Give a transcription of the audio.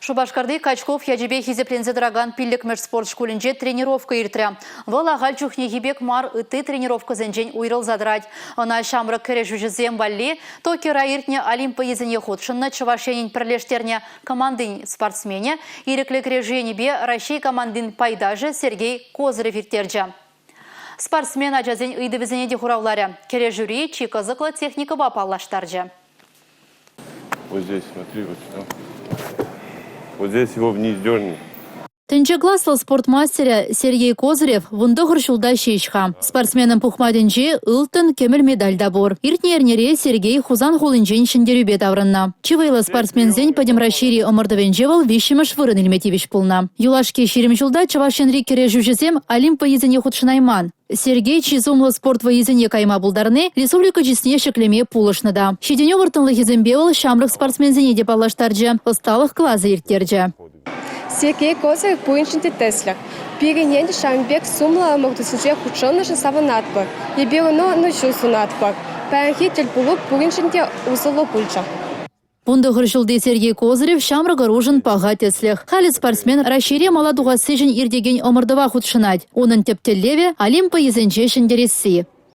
Шупашкарти Качков ячӗпе хисепленсе тӑракан пиллӗкмӗш спорт шкулӗнче тренировка иртрӗ. Вӑл ахаль чухнехи пек мар ытти тренировкӑсенчен уйрӑлса тӑрать. Ӑна ҫамрӑк кӗрешӳҫӗсем валли Токиора иртнӗ Олимп вӑййисене хутшӑннӑ Чӑваш Енӗн пӗрлештернӗ командин спортсменӗ, ирӗклӗ кӗрешӳ енӗпе Раҫҫей командин пайташӗ Сергей Козырев ирттерчӗ. Спортсмен ачасен ыйтӑвӗсене те хуравларӗ, кӗрешӳри чи кӑсӑклӑ техникӑпа паллаштарчӗ. Вот здесь, смотри, вот сюда. Вот здесь его вниз дерни. Тӗнче класлӑ спорт мастерӗ Сергей Козырев 19 ҫулта ҫеҫ-ха. Спортсменӑн пухматӗнче ылтӑн, кӗмӗл медаль та пур. Иртнӗ эрнере Сергей Хусан хулинчен ҫӗнтерӳпе таврӑннӑ. Чи вӑйлӑ спортсменсен Пӗтӗм Раҫҫейри ӑмӑртӑвӗнче вӑл виҫҫӗмӗш вырӑн илме тивӗҫ пулнӑ. Юлашки 20 ҫулта Чӑваш Енри кӗрешӳҫӗсем Олимп вӑййисене хутшӑнайман. Сергей чи сумлӑ спорт вӑййисене кайма пултарни республика чысне ҫӗклеме пулӑшнӑ та. Ҫитӗнӳ вӑрттӑнлӑхӗсемпе вӑл ҫамрӑк спортсменсене те паллаштарчӗ, ӑсталӑх класӗ ирттерчӗ. Сергей Козырев пуриншӗн те тӗслӗх. Пирӗн ентеш ҫавӑн пек сумлӑ ӑмӑртусенче хутшӑннӑшӑн савӑнатпӑр. Эпир ӑна ӑнӑҫу сунатпӑр. Паянхи тӗлпулу пуриншӗн те усӑллӑ пулчӗ. 19 ҫулти Сергей Козырев ҫамрӑк ӑрушӑн паха тӗслӗх. Халӗ спортсмен Раҫҫейре мала тухассишӗн иртекен ӑмӑртӑва хутшӑнать. Унӑн тӗп тӗллевӗ – Олимп вӑййисенче ҫӗнтересси.